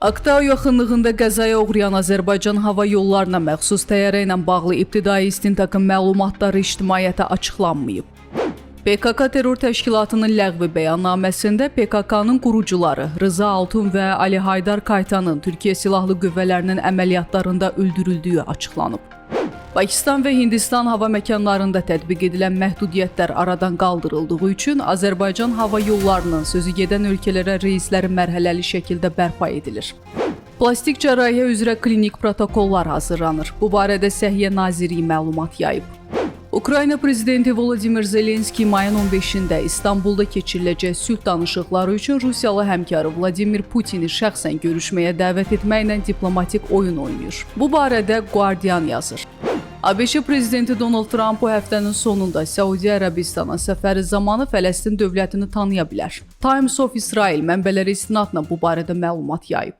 Aktau yaxınlığında qəzaya uğrayan Azərbaycan Hava Yollarına məxsus təyyarə ilə bağlı ibtidai istintaqın məlumatları ictimaiyyətə açıqlanmayıb. PKK terror təşkilatının ləğvi bəyannaməsində PKK-nın qurucuları Rıza Altun və Ali Haydar Kaytanın Türkiyə Silahlı Qüvvələrinin əməliyyatlarında öldürüldüyü açıqlanıb. Pakistan və Hindistan hava məkanlarında tətbiq edilən məhdudiyyətlər aradan qaldırıldığı üçün Azərbaycan Hava Yollarının sözü gedən ölkələrə reysləri mərhələli şəkildə bərpa edilir. Plastik cərrahiyyə üzrə klinik protokollar hazırlanır. Bu barədə Səhiyyə Nazirliyi məlumat yayıb. Ukrayna prezidenti Volodimir Zelenski mayın 15-də İstanbulda keçiriləcək sülh danışıqları üçün Rusiyalı həmkarı Vladimir Putini şəxsən görüşməyə dəvət etməklə diplomatik oyun oynayır. Bu barədə Guardian yazır. ABŞ prezidenti Donald Trump bu həftənin sonunda Səudiyyə Ərəbistana səfəri zamanı Fələstin dövlətini tanıya bilər. Times of Israel mənbələrə istinadla bu barədə məlumat yayıb.